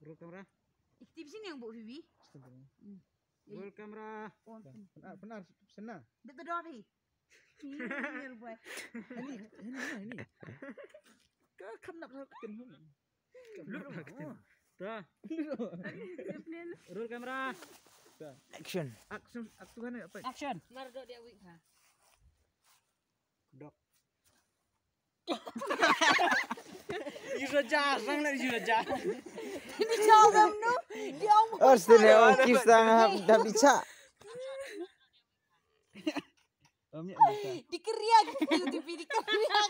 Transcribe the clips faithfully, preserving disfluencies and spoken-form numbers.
Roll camera. Ikti bisi ni yang bu Vivi. Roll camera. Penar, penar, sena. Dep tu doa phi. Ni, ni, ni, boy. Ini, ini, ini. Ka kam nak sa ken. Lut. Ta. Roll camera. Action. Action, action kan apa? Action. Mar do dia wik ha. Dok. Yu raja, sang la yu raja. Ini jawab no. Dia om. Oh, sini oh, kis tang hap dah bicha. Om ya. Dikeriak gitu, dikeriak.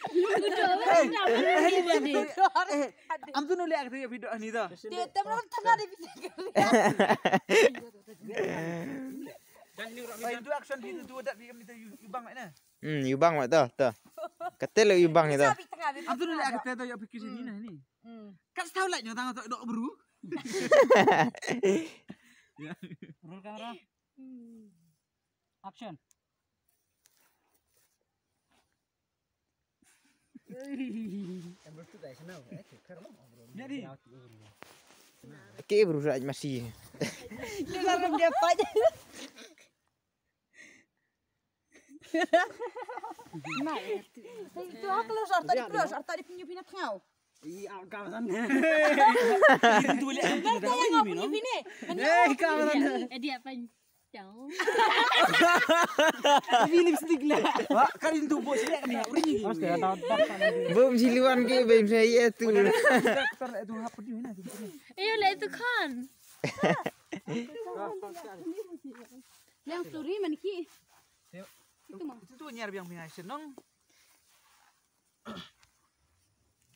Hey, hey, hey, hey, am tu nolak kata ya video ni tu. Dia teman tengah dia bisa keriak. Dah ni orang. Itu action video tu ada di kami tu, yu bang mana? Hmm, yu bang mak tu, tu. Kata lu yu bang itu. Bisa di tengah dia. Am tu nolak kata tu ya fikir sini nah ni. Hmm. Kat tahu lah nyata tu dok bro. Ya. Roll camera. Hmm. Action. Jadi. Oke, bro, aja masih. Dia lalu dia apa aja. Mai. Tu aku lu sarta di plus, sarta di pinyu pina tengau. Iya, kawasan. Itu boleh. Kau yang aku ni pine. Eh, kawasan. Eh, dia apa? Jauh. Ini lipstick lah. Wah, kan itu bos dia ni. Bom jiluan ke bem saya tu. Tar lah tu apa dia ni? Ayo lah itu kan. Yang story mana ki? Itu mah. Itu tu nyar biang biang senang.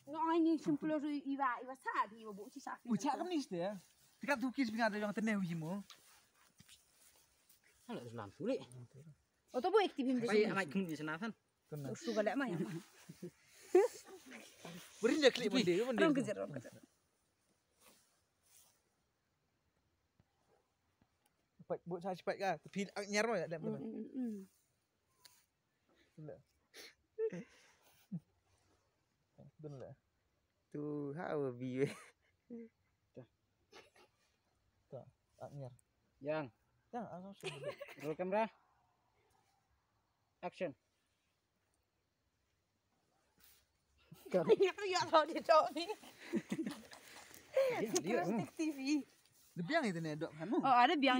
Nga ai ni simpul ru iwa iwa sa di iwa bu ci sa. Ucha kam ni ste. Tikat tu kis binga da yang teneh uji mo. Hala senam sulit. Oto bu aktif ni. Pai amat kun di sana kan. Usu galak mah ya. Berin dia klik mende mende. Rong kejar rong kejar. Cepat, buat saya cepat kah? Tapi ak nyar mah tak ada. Dun lah. Tu ha wa bi weh. Dah. Tak, ak nyar. Yang. Yang, asal sudah. Roll camera. Action. Yak yak tau dia tau ni. Dia, dia. T V. Dia biang itu ni dok kan. Oh, ada biang.